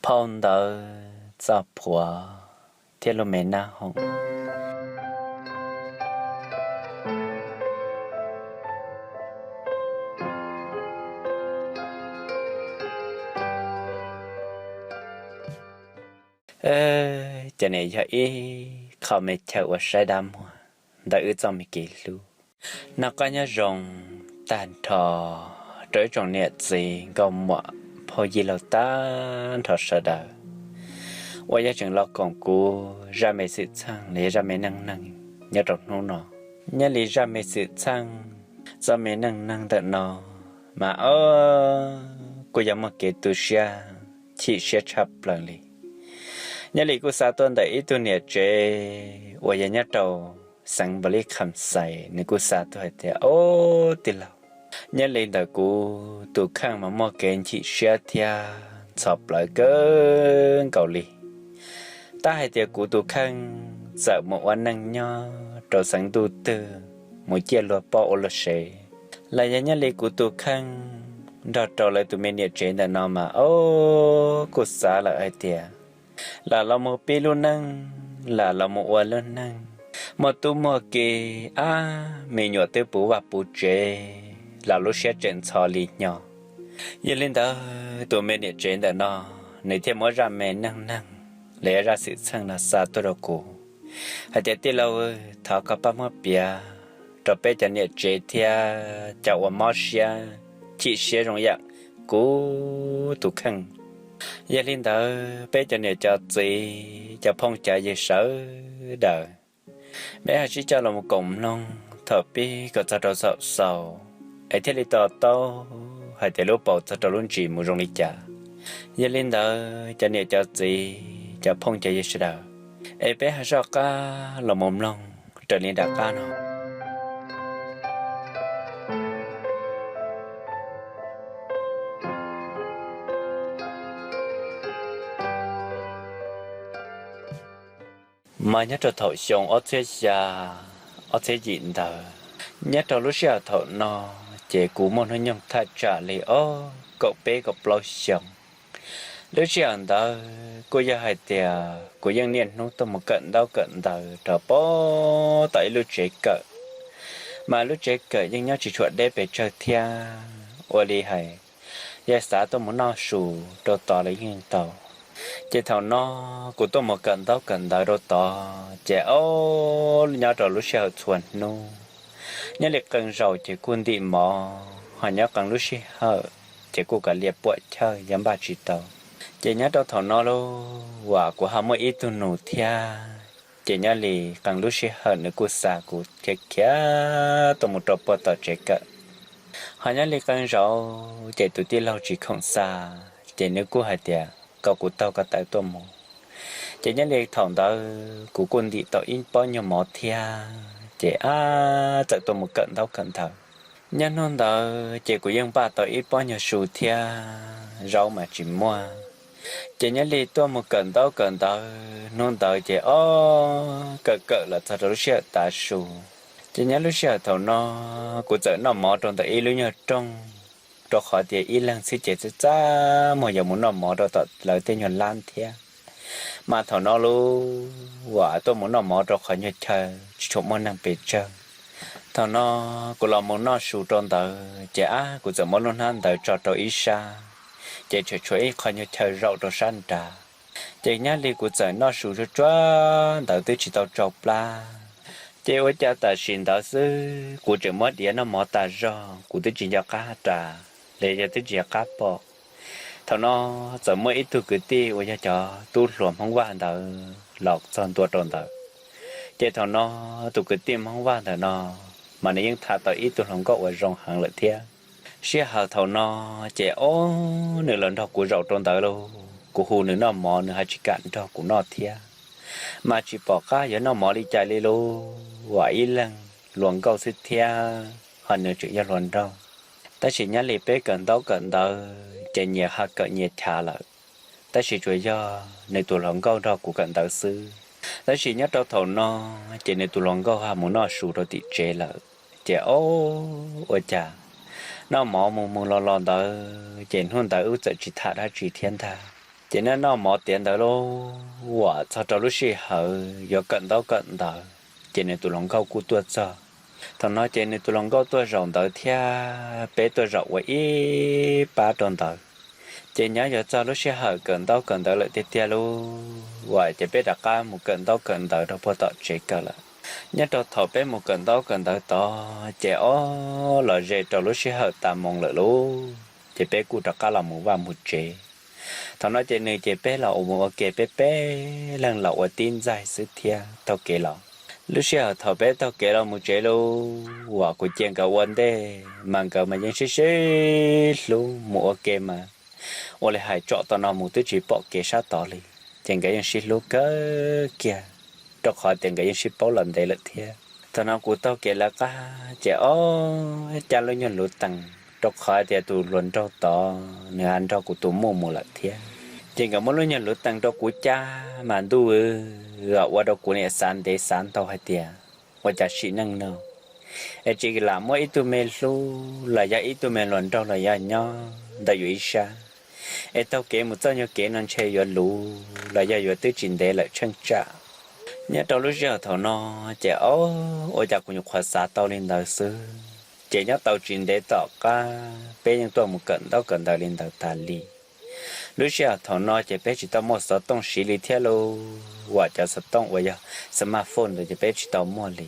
phau ntawv txoj phuav thiab lub me nab hoom. Cov niam yog ib qho me chaw uas saib dab muag ntawm wb txoj me kev hlub. Noj qab nyob zoo tag nrho rau ib tsoom niam txiv nkauj muam phauj yij laug tag nrho sawv daws uas yog tseem los koom kuv zaj me xwm txheej los yog zaj me neej neeg nyob rau hnub no. Nyob li zaj me xwm txheej, txoj me neej neeg ntawm no mas o, kuj yog muaj kev tu siab chim siab tshaj plaws li. Nyob li kuj xa tuaj ntawm ib tug niam tsev uas yog nyob rau xeev Npaus Lis Kham Xais, nws kuj xa tuaj hais tias, Ob tij laug, nyob li ntawm kuv tus kheej mas muaj kev chim siab thiab ntxhov plawv kawg nkaus li. Tab hais tias kuv tus kheej txawm mus ua neej nyob rau xeev ntuj twg, mus ciaj luag poj ua luag sev, los yog nyob li kuv tus kheej nrog rau lawv tus me niam tsev ntawm no mas o, kuj xav lawm hais tias lam los mus pib lub neej, lam los mus ua lub neej, muaj tub muaj ki, ab, me nyuam twb puv vaj puv tsev, los lub siab tseem ntxhov li nyo. Yog li ntawd tus me niam tsev ntawm no nws thiaj muab zaj me neej neeg los yog zaj xwm txheej no xa tuaj rau kuv hais tias, Tij laug, thov koj pab muab piav rau peb cov niam tsev thiab cov uas mob siab chim siab zoo yam kuv tus kheej. Yog li ntawd peb cov niam cov txiv cov phooj cov ywg sawv daws, peb ho sib coj los koom mloog thaum pib kom txog rau thaum xaus, es thiaj li to taub hais tias lub paus txog rau lub ntsis mus zoo li cas. Yog li ntawd cov niam cov txiv cov phooj cov ywg sawv daws, es peb ho soj qab los mus mloog raws li nram qab no. Mas nyob rau thaum xyoo ob txhiab xya, ob txhiab yim ntawd, nyob rau lub sij hawm thaum no ces kuv muaj hnub nyoog thaj tsam li ob, kaum peb kaum plaub xyoo. Lub sij hawm ntawd kuj yog hais tias kuv yeej niaj hnub tuaj mus kawm ntaub kawm ntawv rau pem tom ib lub tsev kawm, mas lub tsev kawm yeej nyob tsis tshua deb pes tsawg thiab. Ua li hais yog xav tuaj mus noj su rau tod los yeej tau. Ces thaum no kuv tuaj mus kawm ntaub kawm ntawv rau tod ces ob, nyob rau lub sij hawm txhua hnub, nyob li qee zaus ces kuj ntim mov, ho nyob qee lub sij hawm ces kuj kav liam puam chawj yog npaj tsis tau. Ces nyob rau thaum no lauj, uas kuv ho muaj ib tug nus thiab, ces nyob li qee lub sij hawm nws kuj xa kuv khiav khiav tuaj mus rau puag tom tsev kawm. Ho nyob li qee zaus ces tus tij laug tsis khoom xa, ces nws kuj hais tias kom kuv taug ko taw tuaj mus. Ces nyob li thaum ntawd kuv kuj ntim tau ib pob nyuag mov thiab, ces ab txawm tuaj mus kawm ntaub kawm ntawv. Nyob hnub ntawd ces kuv yeej npaj tau ib pob nyuag su thiab, zaub mas tsis muaj. Ces nyob li tuaj mus kawm ntaub kawm ntawv hnub ntawd ces ob, kawm kawm los txog rau lub sij hawm tav su. Ces nyob lub sij hawm thaum no kuv txawm noj mov rau ntawm ib lub nyuag rooj, rau qhov tias ib leeg xwb ces txaj txaj muag yuav mus noj mov rau tom lawv tej nyuag lab thiab. Mas thaum no lauj, uas tuaj mus noj mov rau qhov nyuag chaw tsis tshua muaj neeg pes tsawg. Thaum no kuv los mus noj su rau ntawd ces ab kuv txawm muab lub hnab ntawd tso rau ib sab, ces tseem tshuav ib qho nyuag chaw zaum rau sab nrad. Ces nyob li kuv txawm noj su tsuag tsuag ntawd twb tsis tau tsau plab, ces ua cas tam sim ntawd xwb kuv tseem muab diav noj mov tas zog, kuv twb tsis nco qab ras, los yog twb tsis nco qab pom. Thaum no txawm muaj ib tug kwv tij uas yog cov tub hluas Hmoob Vaj ntawd los txog ntua rau ntawd. Ces thaum no tus kwv tij Hmoob Vaj ntawm no mas nws yeej tham tau ib tug hluas nkauj uas zoo heev lawm thiab. Sij hawm thaum no ces ob, nws los nrog kuv zaum rau ntawd lauj, kuv hu nws noj mov nws ho tsis kam nrog kuv noj thiab. Mas tsis pom qab yuav noj mov li cas li lauj, uas ib leeg hluas nkauj xwb thiab ho nws tseem yog hluas nraug. Tab sis nyob li peb kawm ntaub kawm ntawv ces nyias ho kawm nyias chav lawm, tab sis tsuas yog nws tus hluas nkauj nrog kuv kawm ntawv xwb. Tab sis nyob rau thaum no ces nws tus hluas nkauj ho mus noj su rau tim tsev lawm. Ces ob, ua cas noj mov mus mus los los ntawd ces hnub ntawd wb txawm tsis tham dab tsi thiab ntag. Ces noj noj mov tiav ntawd lauj, uas txog rau lub sij hawm yuav kawm ntaub kawm ntawv, ces nws tus hluas nkauj kuj tuaj txog. Thaum no ces nws tus hluas nkauj tuaj zaum ntawd thiab peb tuaj zaum ua ib pab rau ntawd. Ces nyob yuav txog lub sij hawm kawm ntaub kawm ntawv lawm tiag tiag lauj, uas ces peb rov qab mus kawm ntaub kawm ntawv rau puag tom tsev kawm lawm. Nyob rau thaum peb mus kawm ntaub kawm ntawv tod ces ob los ze rau lub sij hawm tas moos lawm lauj, ces peb kuj rov qab los mus vaj mus tsev. Thaum no ces nws ces peb los ua mus ua ke peb peb leeg los ua tib ntxaig xwb thiab taug kev los. Lub sij hawm thaum peb taug kev los mus tsev lauj, uas kuv cia nkawd ua ntej mas nkawd mas yeej sib sib hlub mus ua ke mas ua li hais tsom tau no mus twb tsis pom kev sab tod li, ces nkawd yeej sib hlub kawg kiag, rau qhov tias nkawd yeej sib paub los ntev lawm thiab. Thaum no kuv taug kev lawv qab ces ob cab lub nyuag luv tees, rau qhov tias tus hluas nraug tod nws ho nrog kuv tus muj mus lawm thiab. Ces nkawd muab lub nyuag luv tees rau kuv cab mas ntuj, ua rau kuv niam xav ntev xav ntau hais tias ua cas sim neej no es tsis lam muab ib tug me hlub los yog ib tug me hluas nraug los yog nyob ntawm yus ib sab, es taug kev mus txoj nyuag kev no ntshe yuav luv los yog yuav twb tsis ntev lawm tsheej tsam. Nyob rau lub sij hawm thaum no ces ob, ua cas kuv nyuam qhuav xav tau li ntawd xwb, ces nyob tau tsis ntev tom qab peb yeej tuaj mus kawm ntaub kawm ntawv li ntawd tas li. Lub sij hawm thaum no ces peb tsis tau muaj xov tooj siv li thiab lauj, uas cov xov tooj uas yog smartphone ntawd ces peb tsis tau muaj li.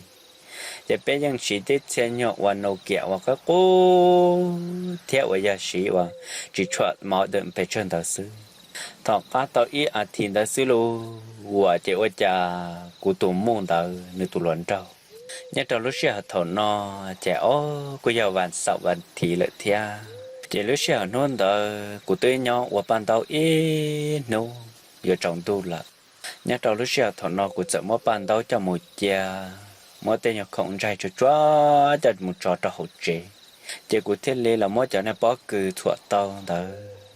Ces peb yeej siv tib txhia nyuag ua Nokia uas qub qub thiab uas yog siv uas tsis tshua mov dawm pes tsawg ntawd xwb. Thaum qab tau ib as thiv ntawd xwb lauj, uas ces ua cas kuv tus muj ntawd nws tus hluas nraug, nyob rau lub sij hawm thaum no ces ob kuj yog vas xaum vas thiv lawm thiab. Ces lub sij hawm hnub ntawd kuv twb nyob ua paj ntaub ib hnub yuav tsaus ntuj lawm. Nyob rau lub sij hawm thaum no kuv txawm muab paj ntaub coj mus cia, muab tej nyuag khoom ntsaig tsuag tsuag coj mus tso rau hauv tsev. Ces kuv thiaj li los muab cov niag pob kws thuam tau ntawd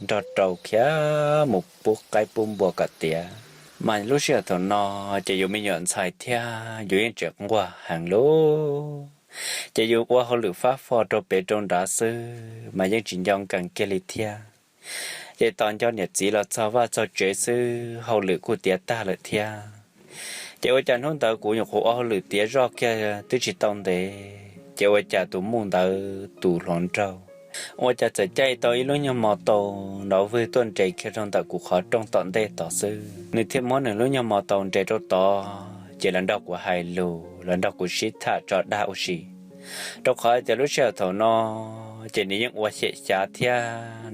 nrog rau khiav mus pub qaib pub npua kom tiav. Mas lub sij hawm thaum no ces yus me nyuam ntxhais thiab yus yeej tseem nquag heev lauj, ces yus ua hauj lwm fab fo rau pem rau nrad xwb mas yeej tsis nco nkees kiag li thiab. Ces tos nco niam txiv los txog vaj txog tsev xwb hauj lwm kuj tiav tag lawm thiab. Ces ua cas hnub ntawd kuv nyuam qhuav ua hauj lwm tiav zoj kiag twb tsis tau ntev ces ua cas tus muj ntawd tus hluas nraug ua cas txawm caij tau ib lub nyuag mos taus nrov vwg tuaj nres kiag rau ntawm kuv qhov rooj tom ntej tod xwb. Nws thiaj muab nws lub nyuag mos taus nres rau tod ces los nrog kuv hais lus los nrog kuv sib tham tso dag ua si. Rau qhov tias lub sij hawm thaum no ces nws yeej ua xyem xyav thiab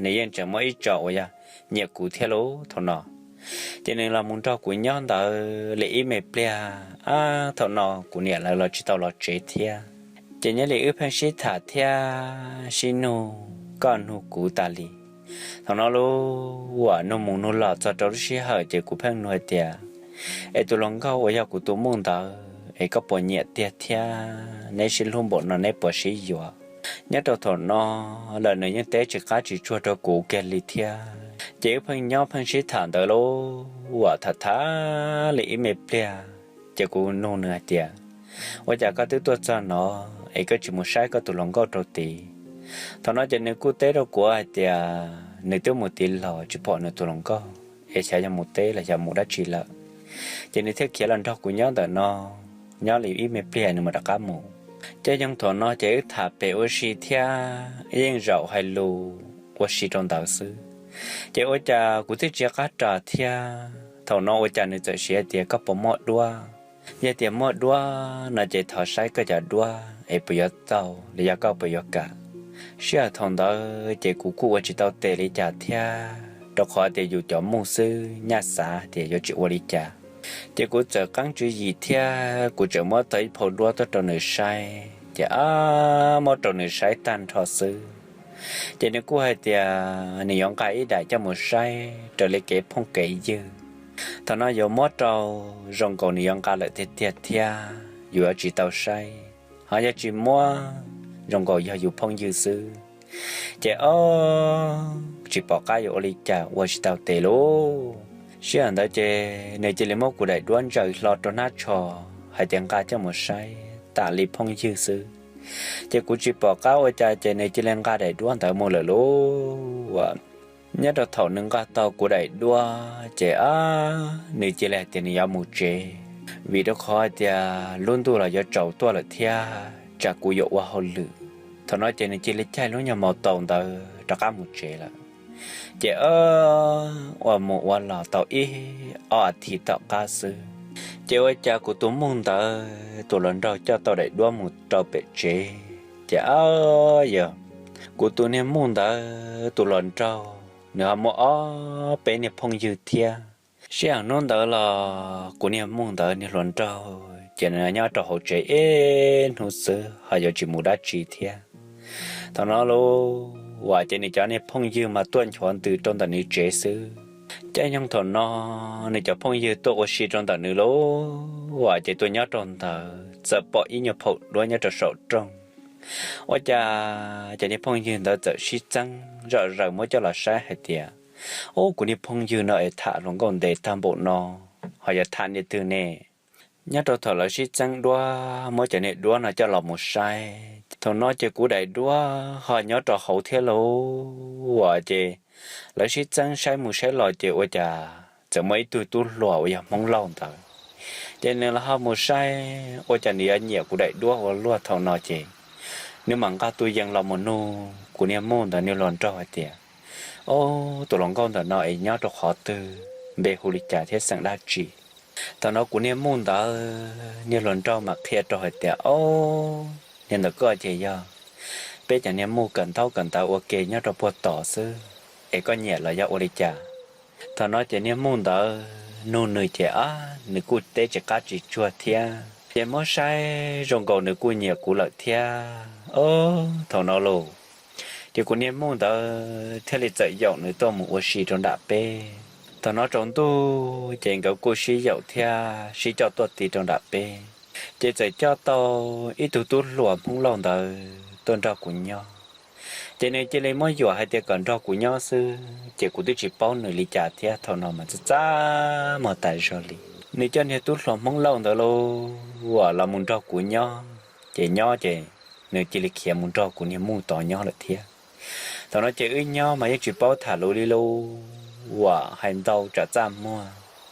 nws yeej tseem muaj ib tso uas yog nyiam kuv thiab lauj thaum no. Ces nws los mus nrog kuv nyob ntawd li ib me pliag, ab thaum no kuv niam lawv los tsis tau los tsev thiab. Ces nyob li wb pheej sib tham thiab sib nug koj nug kuv tas li. Thaum no lauj, uas nug mus nug los txog rau lub sij hawm ces kuv pheej nug hais tias, es tus hluas nkauj uas yog kuv tus muj ntawd es koj puas nyiam tiag thiab, neb sib hlub npaum no neb puas sib yuav? Nyob rau thaum no lawm nws yeej teb tsis qab tsis tsuag rau kuv kiag li thiab. Ces wb pheej nyob pheej sib tham ntawd lauj, uas tham tham li ib me pliag ces kuv nug nws hais tias, ua cas koj twb tuaj txog no es koj tsis mus saib koj tus hluas nkauj rau tid? Thaum no ces nws kuj teb rau kuv hais tias nws twb mus tid los tsis pom nws tus hluas nkauj es xyov yog mus teb los xyov mus dab tsi lawm. Ces nws thiaj khiav los nrog kuv nyob ntawm no, nyob li ib me pliag nws mam rov qab mus. Ces yog thaum no ces wb tham pem ua si thiab wb yeej zaum hais lus ua si rau ntawd xwb. Ces ua cas kuv twb tsis qab ras thiab, thaum no ua cas nws txawm siv hais tias koj puas muaj duab? Yog tias muaj duab no ces thov saib koj cov duab es puas yuav tau los yog koj puas yuav kam. Sij hawm thaum ntawd ces kuv kuj ua tsis tau tes li cas thiab, rau qhov tias yus cov muj xwb nyaj xav tias yuav tsis ua li cas. Ces kuv txawm qeeb tswv yim thiab kuv tseem muab tau ib phau duab tuaj rau nws saib, ces ab muab rau nws saib tag nrho xwb. Ces nws kuj hais tias nws yuav nqa ib daim coj mus saib raws li kev phooj kev ywg. Thaum no yuav muab rau zoo nkaus nws yuav nqa lawm tiag tiag thiab yus yuav tsis tau saib, ho yog tsis muab zoo nkaus yog yus phooj ywg xwb. Ces ob tsis pom qab yuav ua li cas ua tsis tau tes lauj. Sij hawm ntawd ces nws cia li muab kuv daim duab ntsaws hlo rau hnab tsho hais tias nqa coj mus saib tam li phooj ywg xwb. Ces kuv tsis pom qab ua cas ces nws cia li nqa daim duab ntawd mus lawm lauj. Nyob rau thaum nws nqa tau kuv daim duab ces nws cia li hais tias nws yuav mus tsev, vim rau qhov hais tias lub ntuj los yuav tsaus tuaj lawm thiab tsam kuv yuav ua hauj lwm. Thaum no ces nws cia li caij lub nyuag mos taus ntawd rov qab mus tsev lawm. Ces ua mus ua los tau ib ob as thiv tom qab xwb, ces ua cas kuv tus muj ntawd tus hluas nraug coj tau daim duab mus rau pem tsev. Ces yog kuv tus niag muj ntawd tus hluas nraug nws ho muaj ob peb niag phooj ywg thiab. Sij hawm hnub ntawd los kuv niag muj ntawd niag hluas nraug ces nws nyob rau hauv tsev ib hnub xwb ho yuav tsis mus dab tsi thiab. Thaum no lauj, ua ces nws cov niag phooj ywg mas tuaj nchuav ntws rau ntawm nws tsev xwb. Caij nyoog thaum no nws cov phooj ywg tuaj ua si rau ntawm nws lauj, ua ces tuaj nyob rau ntawd txawm pom ib nyuag phaum duab nyob rau saum rooj. Ua cas cov niag phooj ywg ntawd txawm sib txeeb zom zaws muab coj los saib hais tias, Ub, kuv niag phooj ywg no es tham hluas nkauj ntev tag npaum no, ho yog tham niag twg ne? Nyob rau thaum lawv sib txeeb duab muab cov niag duab no coj los mus saib, thaum no ces kuv daim duab ho nyob rau hauv thiab lauj, ua ces lawv sib txeeb saib mus saib los ces ua cas txawm muaj ib tug tub hluas uas yog Hmoob Lauj ntawd. Ces nws los ho mus saib ua cas nws yuav nyiam kuv daim duab ua luaj. Thaum no ces nws mam nqa tus yees los mus nug kuv niag muj ntawd niag hluas nraug hais tias, Ob, tus hluas nkauj ntawm no es nyob rau qhov twg, npe hu li cas thiab xeem dab tsi? Thaum no kuv niag muj ntawd niag hluas nraug mam qhia rau hais tias, Ob, niag ntawm koj ces yog peb cov niag muj kawm ntaub kawm ntawv ua ke nyob rau puag tod xwb, es koj nyiam los yog ua li cas? Thaum no ces niag muj ntawd nug nws ces, ab, nws kuj teb tsis qab tsis tsuag thiab, ces muab saib zoo nkaus nws kuj nyiam kuv lawm thiab. Ob, thaum no lauj, ces kuv niag muj ntawd thiaj li txawm yaum nws tuaj mus ua si rau nram peb. Thaum no tsaus ntuj ces nkawd kuj sib yaum thiab sib coj tuaj ti rau nram peb. Ces txawm coj tau ib tug tub hluas Hmoob Lauj ntawd tuaj nrog kuv nyob. Ces nws cia li muab yuam hais tias kom nrog kuv nyob xwb, ces kuv twb tsis paub nws li cas thiab. Thaum no mas txaj txaj muag tas zog li. Nws coj niag tub hluas Hmoob Lauj ntawd lauj, ua los mus nrog kuv nyob, ces nyob ces nws cia li khiav mus nrog kuv niag muj tod nyob lawm thiab. Thaum no ces wb nyob mas yeej tsis paub tham lus li lauj, ua hais ntau tsam txaj muag,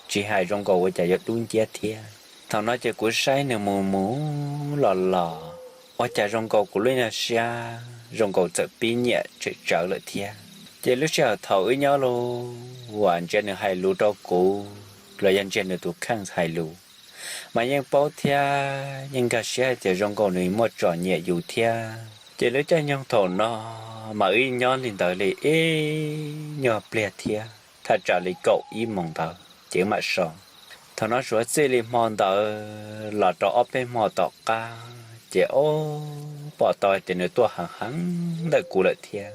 tsis hais zoo nkaus ua cas yuav dub nciab thiab. Thaum no ces kuv saib nws mus mus los los, ua cas zoo nkaus kuv lub nyuag siab zoo nkaus txawm pib nyiam tsawm tsawv lawm thiab. Ces lub sij hawm thaum wb nyob lauj, ua ntsia nws hais lus rau kuv los yog ntsia nws tus kheej hais lus, mas yeej paub thiab yeej nkag siab hais tias zoo nkaus nws muaj tsom nyiam yus thiab. Ces lub caij nyoog thaum no mas wb nyob li ntawd li ib nyuag pliag thiab, thaj tsam li kaum ib moos ntawd ces wb mam so. Thaum no suav txij li hmo ntawd los rau ob peb hmo tom qab ces ob, pom tau hais tias nws tuaj heev heev ntawm kuv lawm thiab.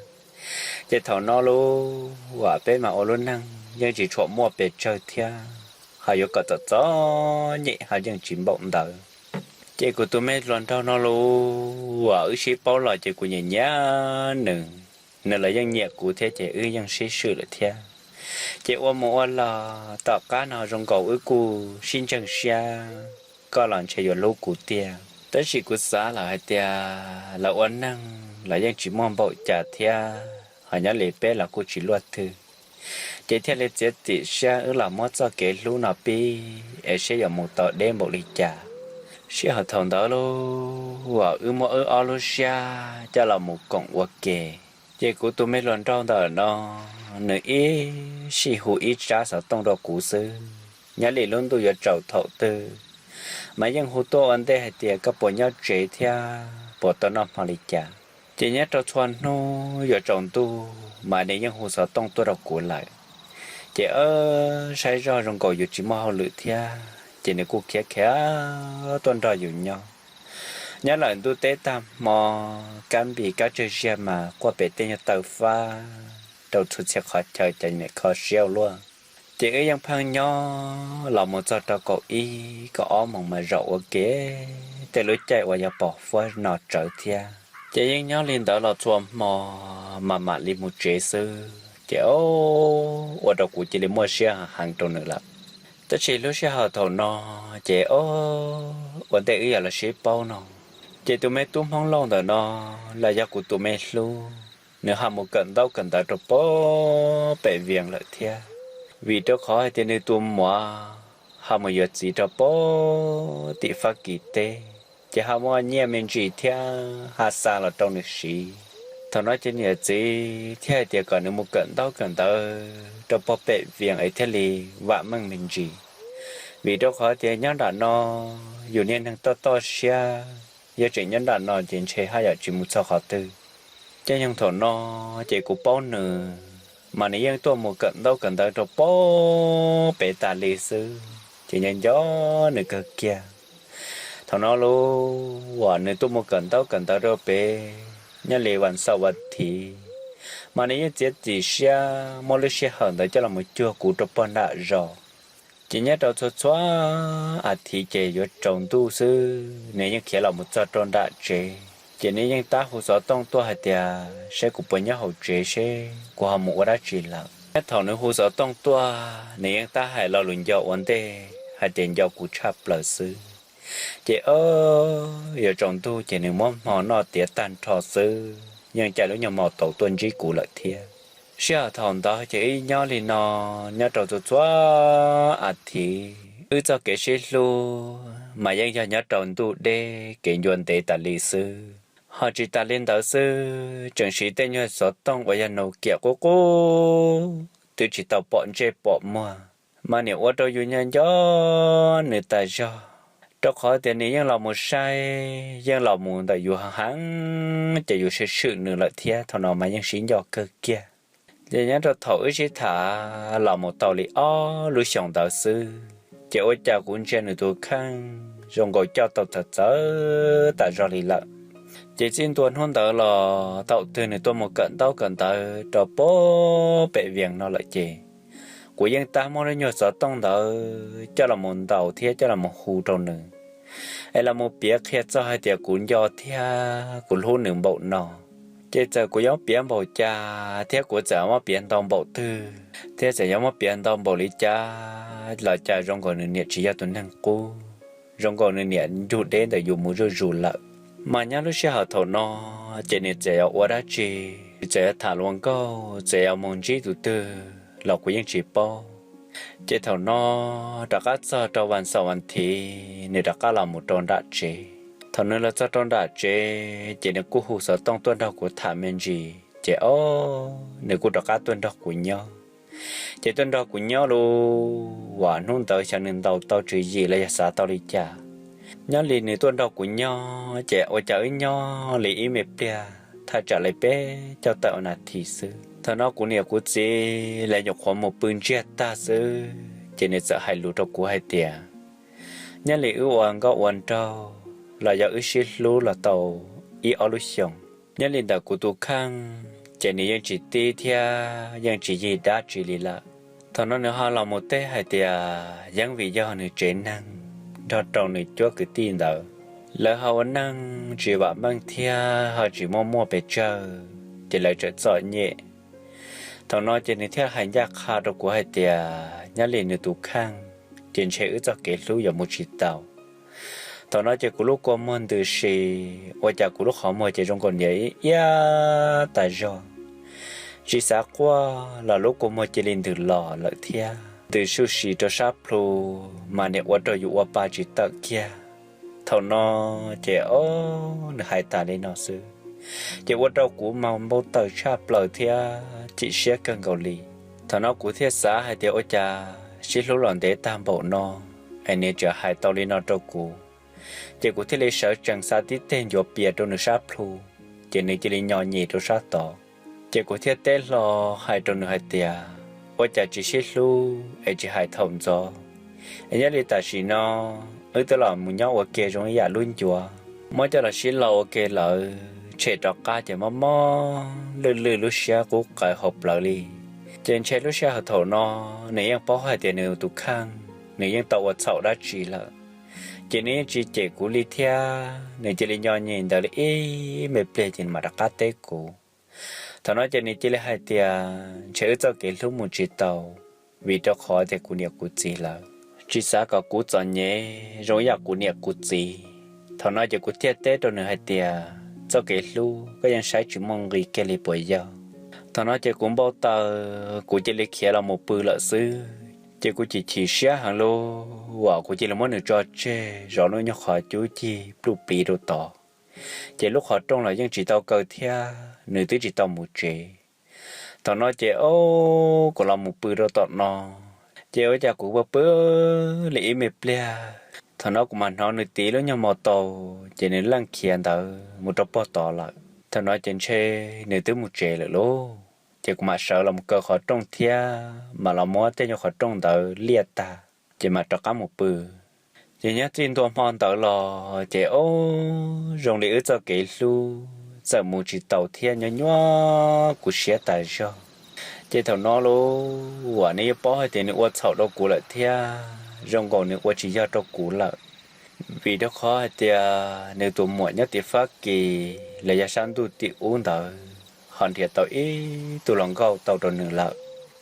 Ces thaum no lauj, ua peb mas ua lub neej yeej tsis tshua muaj pes tsawg thiab, ho yuav kom txom txom nyem ho yeej tsis npaum ntawd. Ces kuv tus me hluas nraug no lauj, ua wb sib paub los ces kuv nyiam nyiam nws, nws los yeej nyiam kuv thiab ces wb yeej sib swm lawm thiab. Ces ua mus ua los tom qab no zoo nkaus wb kuj sib ntseeg siab, koj los ntshe yuav hlub kuv tiag. Tab sis kuv xav lawm hais tias lawv ua neeg los yeej tsis muaj npaum cas thiab, ho nyob li peb los kuj tsis luaj twg, ces thiaj li txiav txim siab wb los muab txoj kev hlub no pib es seb yuav mus tau deb npaum li cas. Sij hawm thaum ntawd lauj, ua wb muab wb ob lub siab coj los mus koom ua ke. Ces kuv tus me hluas nraug ntawm no, nws ib sij hu ib tsab xov tooj rau kuv xwb, nyob li lub ntuj yuav tsaus thaum twg mas yeej hu tuaj ua ntej hais tias koj puas nyob tsev thiab puas tau noj hmo li cas. Ces nyob rau txhua hnub yuav tsaus ntuj mas nws yeej hu xov tooj tuaj rau kuv lawm. Ces saib zoj zoo nkaus yus tsis muaj hauj lwm thiab ces nws kuj khiav khiav tuaj nrog yus nyob. Nyob lawm ntuj teb tag hmo, kab npis kab tsawg ziag mas quaj pem tej nyuag taw fab rau txhua txhia qhov chaw ces niam kho siab ua luaj. Ces wb yeej pheej nyob los mus txog rau kaum ib kaum ob moos mas zaum ua ke tej lub caij uas yog pom huab no tsawv thiab. Ces yeej nyob li ntawd los txhua hmo mas mam li mus tsev xwb ces ua rau kuv cia li muaj siab heev rau nws lawm. Tab sis lub sij hawm thaum no ces ua ntej wb yog los sib paub no, ces tus me tub Hmoob Lauj ntawm no los yog kuv tus me hlub, nws ho mus kawm ntaub kawm ntawv rau pem Vias lawm thiab. Vim rau qhov hais tias nws tus muam ho mus yuav txiv rau pem tim Fab Kis teb, ces ho muaj nyiaj me ntsis thiab ho xa los rau nws siv. Thaum no ces niam txiv thiaj hais tias kom nws mus kawm ntaub kawm ntawv rau pem Vias es thiaj li vam meej me ntsis. Vim rau qhov tias nyob nram no yus niag neeg toj toj siab, yog tseem nyob nram no ces ntshe haj yam tsis mus txog qhov twg. Caij nyoog thaum no ces kuv paub nws, mas nws yeej tuaj mus kawm ntaub kawm ntawv rau pem tas li xwb, ces nyob nco nws kawg kiag. Thaum no lub uas nws tuaj mus kawm ntaub kawm ntawv rau pem, nyob li vas xaum vas thiv, mas nws yeej txiav txim siab muab lub sij hawm ntawd coj los mus cuag kuv rau pog nram zos. Ces nyob rau txhua txhua as thiv ces yuav tsaus ntuj xwb, nws yeej khiav los mus txog rau nram tsev, ces nws yeej tab hu xov tooj tuaj hais tias seb kuv puas nyob hauv tsev seb kuv ho mus ua dab tsi lawm. Nyob thaum nws hu xov tooj tuaj, nws yeej tab hais lo lus nco ua ntej hais tias nco kuv tshaj plaws xwb. Ces o, yuav tsaus ntuj ces nws muab hmo noj tiav tag nrho xwb, yeej caij lub nyuag mos taus tuaj ntsib kuv lawm thiab. Sij hawm thaum ntawd ces wb nyob li no, nyob rau txhua txhua as thiv, wb txoj kev sib hlub mas yeej yog nyob rau ntuj deb kev ncua ntev tas li xwb. Ho tsis tas li ntawd xwb, tseem siv tej nyuag xov tooj uas yog Nokia qub qub, twb tsis tau pom ntsej pom muag, mas nim ua rau yus nyob nco nws tas zog, rau qhov tias nws yeej los mus saib, yeej los mus ntawm yus heev, ces yus swm swm nws lawm thiab. Thaum no mas yeej sib nco kawg kiag. Ces nyob rau thaum wb sib tham los mus tau li ob lub xyoos ntawd xwb, ces ua cas kuv ntsia nws tus kheej zoo nkaus coj tau txawv txawv tas zog li lawm. Ces txij ntua hnub ntawd los thaum twg nws tuaj mus kawm ntaub kawm ntawv rau pem Vias no lawm ces kuv yeej tab muab lub nyuag xov tooj ntawd coj los mus ntaus thiab coj los mus hu rau nws, es los mus piav qhia txog hais tias kuv nco thiab kuv hlub nws npaum no. Ces txawm kuv yuav piav npaum cas thiab kuv txawm muab piav ntau npaum twg thiab txawm yuav muab piav ntau npaum li cas los cas zoo nkaus nws niam tsis yog tus neeg qub, zoo nkaus nws niam nrug deb ntawm yus mus zuj zus lawm. Mas nyob lub sij hawm thaum no, ces nws txawm yuav ua dab tsi, txawm yuav tham luag nkauj, txawm yuav mus ntsib tus twg los kuv yeej tsis paub. Ces thaum no rov qab txog rau vas xaum vas thiv, nws rov qab los mus rau nram tsev. Thaum nws los txog rau nram tsev ces nws kuj hu xov tooj tuaj nrog kuv tham me ntsis, ces o, nws kuj rov qab tuaj nrog kuv nyob. Ces tuaj nrog kuv nyob lub uas hnub ntawd xyov nws ntaus tau tswv yim los yog xav tau li cas, nyob li nws tuaj nrog kuv nyob ces ua cas wb nyob li ib me pliag thaj tsam li peb caug tawm nas this xwb, thaum no kuv niam kuv txiv lawv nyuam qhuav mus pw ntsiag tag xwb, ces nws txawm hais lus rau kuv hais tias, nyob li wb ua nkauj ua nraug los yog wb sib hlub los tau ib ob lub xyoos, nyob li ntawm kuv tus kheej ces nws yeej tsis tib thiab yeej tsis yig dab tsi li lawm. Thaum no nws ho los mus teb hais tias yeej vim yog nws tsev neeg nrog rau nws cuab kwv tij ntawd, lawv ho ua neej tsis vam meej thiab ho tsis muaj muaj pes tsawg, ces lawv tseem txom nyem. Thaum no ces nws thiaj hais ncaj qha rau kuv hais tias nyob li nws tus kheej ces ntshe wb txoj kev hlub yuav mus tsis tau. Thaum no ces kuv lub kua muag ntws si, ua cas kuv lub qhov muag ces zoo nkaus niam iab tas zog, tsis xav quaj los lub kua muag cia li ntws los lawm thiab ntws suj si rau sab plhu, mas niam ua rau yus ua pa tsis tawm kiag. Thaum no ces o, nws hais tas li no xwb, ces ua rau kuv mas npau taws tshaj plaws thiab chim siab kawg nkaus li. Thaum no kuv thiaj xav hais tias ua cas sib hlub los ntev tag npaum no es nws tseem hais tau li no rau kuv. Ces kuv thiaj li sawv tsees xa tib teg ncuav pias rau nws sab plhu, ces nws cia li nyo nyem rau sab tod. Ces kuv thiaj teb hlo hais rau nws hais tias, ua cas tsis sib hlub es tsis hais thaum ntxov, es nyob li tam sim no wb twb los mus nyob ua ke zoo ib yam lub ncuav, muab coj los sib lo ua ke lawm, tshem rov qab ces mob mob lwj lwj lub siab qub qawv hauv plawv li. Ces ntshe lub sij hawm thaum no nws yeej paub hais tias nws tus kheej nws yeej tau ua txhaum dab tsi lawm, ces nws yeej tsis cem kuv li thiab, nws cia li nyo nyem ntawd li ib me pliag ces nws mam rov qab teb kuv. Thaum no ces nws cia li hais tias ntshe wb txoj kev hlub mus tsis tau, vim rau qhov tias kuv niam kuv txiv lawv tsis xav kom kuv txom nyem zoo ib yam kuv niam kuv txiv. Thaum no ces kuv thiaj teb rau nws hais tias, txoj kev hlub koj yeej saib tsis muaj nqis kiag li puas yog? Thaum no ces kuv npau taws, kuv cia li khiav los mus pw lawm xwb. Ces kuv chim chim siab heev li, uas kuv cia li muab nws tso tseg zov lub nyuag qhov cub cig pluj pliv rau tod. Ces lub qhov rooj los yeej tsis tau kaw thiab nws twb tsis tau mus tsev. Thaum no ces o, kuv los mus pw rau tom no, ces ua cas kuv pw pw li ib me pliag, thaum no kuv mam hnov nws tiv lub nyuag mos taus ces nws leej khiav ntawd mus rau pog tod lawm. Thaum no ces ntshe nws twb mus tsev lawm lauj. Ces kuv mam sawv los mus kaw qhov rooj thiab mam los muab tej nyuag qhov rooj ntawd liaj tag, ces mam rov qab mus pw. Ces nyob txij ntua hmo ntawd los ces o, zoo li wb txoj kev hlub txawm mus tsis taus thiab, nyob nyuab kuv siab tas zog. Ces thaum no lauj, uas nws yeej paub hais tias nws ua txhaum rau kuv lawm thiab zoo nkaus nws ua tsis yog rau kuv lawm. Vim rau qhov hais tias nws tus muam nyob tim Fab Kis los yog sab ntuj tim ub ntawd ho nrhiav tau ib tug hluas nkauj tau rau nws lawm.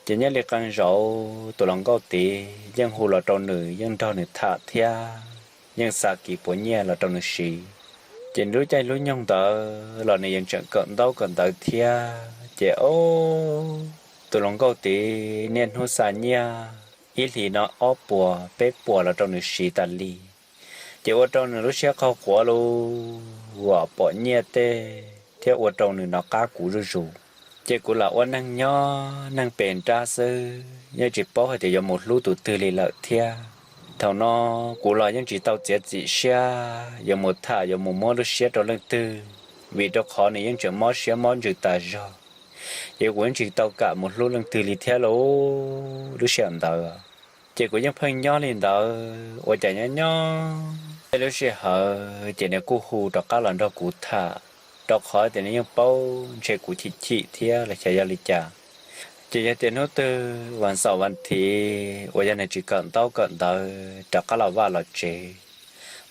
Ces nyob li qee zaus tus hluas nkauj tid yeej hu los rau nws, yeej nrog nws tham thiab yeej xa kis puav nyiaj los rau nws siv. Ces lub caij lub nyoog ntawd los nws yeej tseem kawm ntaub kawm ntawv thiab. Ces o, tus hluas nkauj tid niaj hnub xa nyiaj ib hlis no ob puas peb puas los rau nws siv tas li. Ces ua rau nws lub siab qaug quav lauj, uas pom nyiaj tej thiab ua rau nws hnov qab kuv zuj zus. Ces kuv lam ua neeg nyob neeg pes nrab xwb, yeej tsis paub hais tias yuav mus hlub tus twg li lawm thiab. Thaum no kuv los yeej tsis tau txiav txim siab yuav mus tham yuav mus muab lub siab rau leej twg, vim rau qhov nws yeej tseem mob siab mob ntsws tas zog. Ces kuv yeej tsis tau kam mus hlub leej twg li thiab lauj, lub sij hawm ntawd. Ces kuv yeej pheej nyob li ntawd, ua cas nyob nyob tej lub sij hawm ces nws kuj hu rov qab los nrog kuv tham, rau qhov tias nws yeej paub ntshe kuv chim chim thiab los xyov yog li cas. Ces yog tias hnub twg vas xaum vas thiv uas yog nws tsis kawm ntaub kawm ntawv rov qab los vaj los tsev,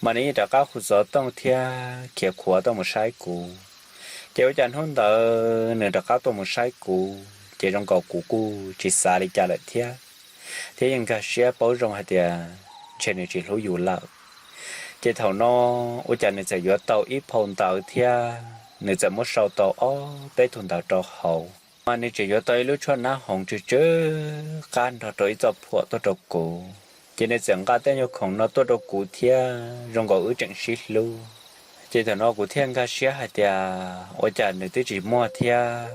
mas nws yeej rov qab hu xov tooj thiab khiav khuav tuaj mus saib kuv. Ces ua cas hnub ntawd nws rov qab tuaj mus saib kuv, ces zoo nkaus kuv kuj tsis xav li cas lawm thiab, thiab yeej nkag siab paub zoo hais tias ntshe nws tsis hlub yus lawm. Ces thaum no ua cas nws txawm yuav tau ib phau ntawv thiab nws txawm muab sau tau ob peb tug ntawv rau hauv, mas nws tseem yuav tau ib lub tshuaj nab hoov tsw tsw qab nrog rau ib txoj phuam tuaj rau kuv. Ces nws txawm nqa tej nyuag khoom no tuaj rau kuv thiab zoo nkaus wb tseem sib hlub. Ces thaum no kuv thiaj nkag siab hais tias ua cas nws twb tsis muaj thiab,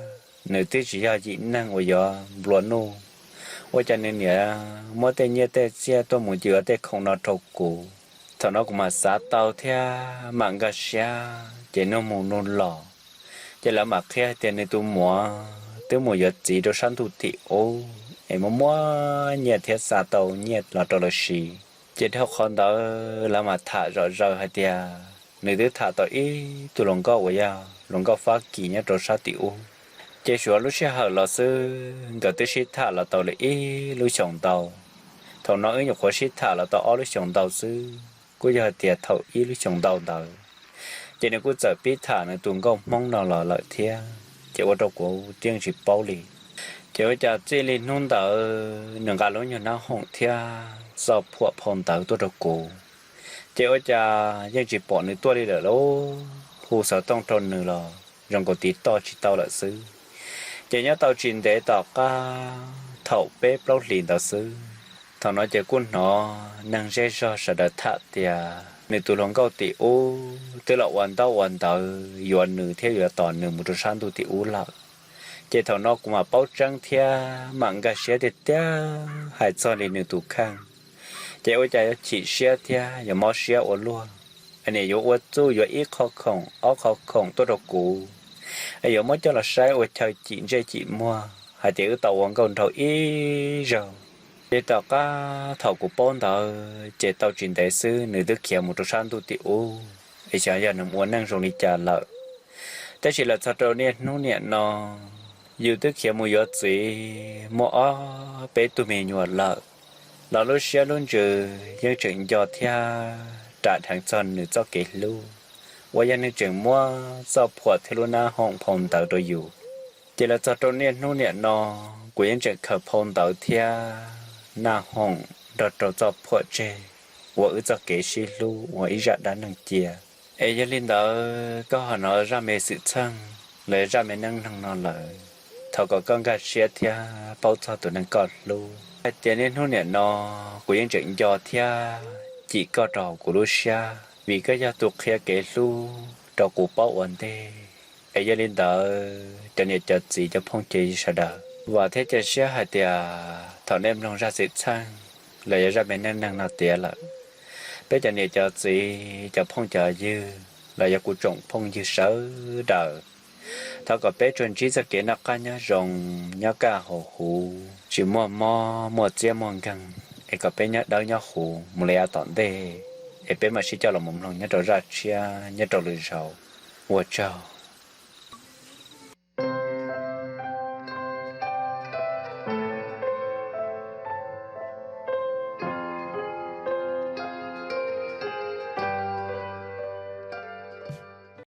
nws twb tsis yog yim neeg uas yuav nplua nuj, ua cas nws niaj muab tej nyiaj tej txiaj tuaj mus yuav tej khoom no rau kuv. Thaum no kuv mam xav tau thiab mam nkag siab, ces nug mus nug los, ces lawv mam qhia hais tias nws tus muam twb mus yuav txiv rau sab ntuj tim ub es muab muab nyiaj thiab xa tau nyiaj los rau lawv siv. Ces dhau qhov ntawd lawv mam tham zom zaws hais tias nws twb tham tau ib tug hluas nkauj uas yog hluas nkauj Fab Kis nyob rau sab tim ub. Ces suav lub sij hawm los xwb nkawd twb sib tham los tau li ib lub xyoos ntau. Thaum no wb nyuam qhuav sib tham los tau ob lub xyoos ntau xwb, kuj yog hais tias thaum ib lub xyoos ntau ntawd ces nws kuj txawm pib tham nws tus nkauj Hmoob no los lawm thiab, ces ua rau kuv yeej tsis paub li. Ces ua cas txij li hnub ntawd nws nqa lub nyuag nab hoom thiab txoj phuam phau ntawv tuaj rau kuv, ces ua cas yeej tsis pom nws tuaj li lawm lauj. Hu xov tooj rau nws los zoo nkaus tiv toj tsis tau lawm xwb. Ces nyob tau tsis ntev tom qab thaum peb plaub hlis ntawd xwb, thaum no ces kuj hnov neeg zej zog sawv daws tham tias nws tus hluas nkauj tim ub twb los ua ntaub ua ntawv yuav nws thiab yuav tos nws mus rau sab ntuj tim ub lawm. Ces thaum no kuv mam paub tseeb thiab mam nkag siab tiag tiag hais txog li nws tus kheej. Ces ua cas yuav chim siab thiab yuav mob siab ua luaj, es niam yuav ua txuj yuav ib qho khoom ob qho khoom tuaj rau kuv, es yuav muab coj los saib ua chaw cim ntsej cim muag hais tias wb tau ua nkauj nraug ib zaug. Ces tom qab thaum kuv paub ntawd ces tau tsis ntev xwb nws twb khiav mus rau sab ntuj tim ub, es xyov yog nws ua neej zoo li cas lawm. Tab sis los txog rau niaj hnub niam no, yus twb khiav mus yuav txiv muaj ob peb tug me nyuam lawm, los lub siab lub ntsws yeej tseem nco thiab ras dheev txog nws txoj kev hlub uas yog nws tseem muab txoj phuam thiab lub nab hoom phau ntawv rau yus. Ces los txog rau niaj hnub niam no, kuv yeej tseem khaws phau ntawv thiab nab hoom nrog rau txoj phuam tseg ua wb txoj kev sib hlub ua ib zaj dab neeg cia. Es yog li ntawd koj ho hnov zaj me xwm txheej los yog zaj me neej neeg no lawm, thov kom koj nkag siab thiab paub txog tus neeg koj hlub hais tias niaj hnub niam no kuv yeej tseem nco thiab cim koj rau hauv kuv lub siab vim koj yog tus qhia kev hlub rau kuv paub ua ntej. Es yog li ntawd cov niam cov txiv cov phooj cov ywg sawv daws, vam thiab cia siab hais tias thaum nej mloog zaj xwm txheej los yog zaj me neej neeg no tiav lawm, peb cov niam cov txiv cov phooj cov ywg los yog kuv tsoom phooj ywg sawv daws, thov kom peb tsuas ntsib txoj kev noj qab nyob zoo, nyob kaj haus huv, tsis muaj mob muaj txiab muaj nkeeg, es kom peb nyob dawb nyob huv mus li yav tom ntej. Es peb mam sib coj los mus mloog nyob rau zaj tshiab nyob rau lwm zaus. Ua tsaug.